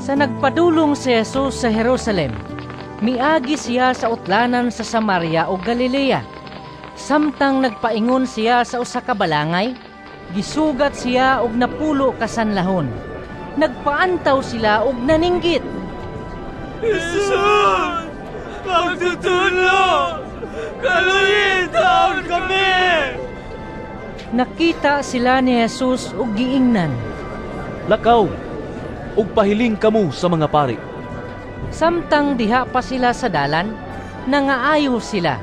Sa nagpadulong si Jesus sa Jerusalem, miagi siya sa utlanan sa Samaria ug Galilea. Samtang nagpaingon siya sa usa ka balangay, gisugat siya og 10 ka sanlahon. Nagpaantaw sila og naninggit. Jesus! Magtutudlo! Kaluyi taon kami! Nakita sila ni Jesus ug giingnan, "Lakaw, ug pahiling kamo sa mga pari." Samtang diha pa sila sa dalan, nangaayo sila.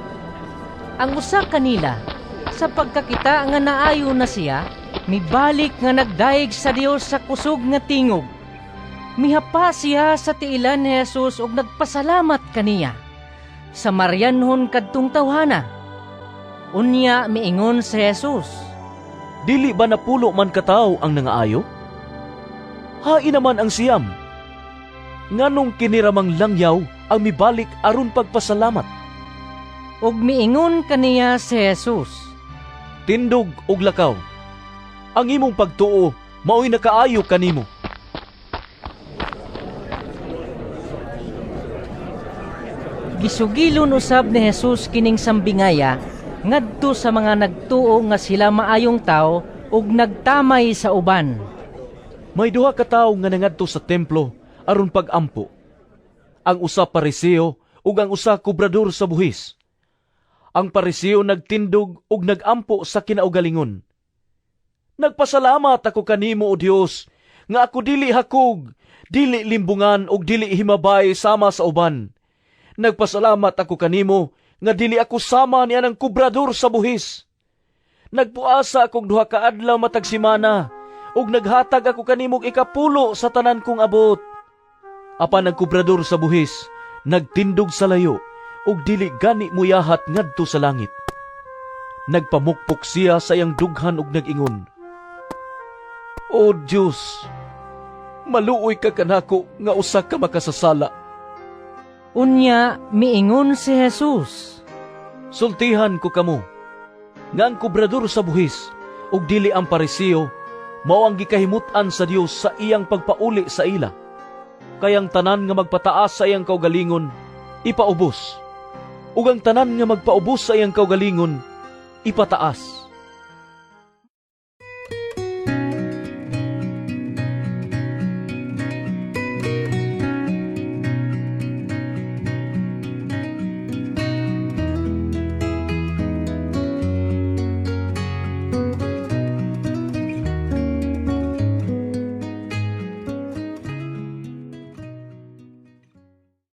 Ang usa kanila, sa pagkakita nga naayo na siya, mibalik nga nagdayeg sa Dios sa kusog nga tingog. Mihapa siya sa tiilan ni Jesus ug nagpasalamat kaniya. Samarianhon kadtong tawhana. Unya miingon si Jesus, "Dili ba 10 man ka tawo ang nangaayo? Hain naman ang 9? Nganong kini ra mang langyaw ang mibalik aron pagpasalamat?" Ug miingon kaniya si Jesus, "Tindog ug lakaw. Ang imong pagtuo maoy nakaayo kanimo." Gisugilon usab ni Jesus kining sambingaya ngadto sa mga nagtuo nga sila maayong tawo ug nagtamay sa uban. "May duha ka tawo nga nangadto sa templo aron pag-ampo. Ang usa Pariseo ug ang usa kobrador sa buhis. Ang Pariseo nagtindog ug nag-ampo sa kinaugalingon: 'Nagpasalamat ako kanimo, O Dios, nga ako dili hakog, dili limbungan ug dili himabay sama sa uban. Nagpasalamat ako kanimo nga dili ako sama ni anang kobrador sa buhis. Nagpuasa akog 2 ka adlaw matag semana ug naghatag ako kanimog ikapulo sa tanan kong abot.' Apan ang kobrador sa buhis nagtindog sa layo ug dili gani muyahat ngadto sa langit. Nagpamukpok siya sa iyang dughan ug nag-ingon, 'O Dios, maluoy ka kanako nga usa ka makasasala.'" Unya miingon si Jesus, "Sultihan ko kamo nga ang kobrador sa buhis ug dili ang Pariseo mao ang gikahimut-an sa Dios sa iyang pagpauli sa ila. Kay ang tanan nga magpataas sa iyang kaugalingon ipaubos, ug ang tanan nga magpaubos sa iyang kaugalingon ipataas."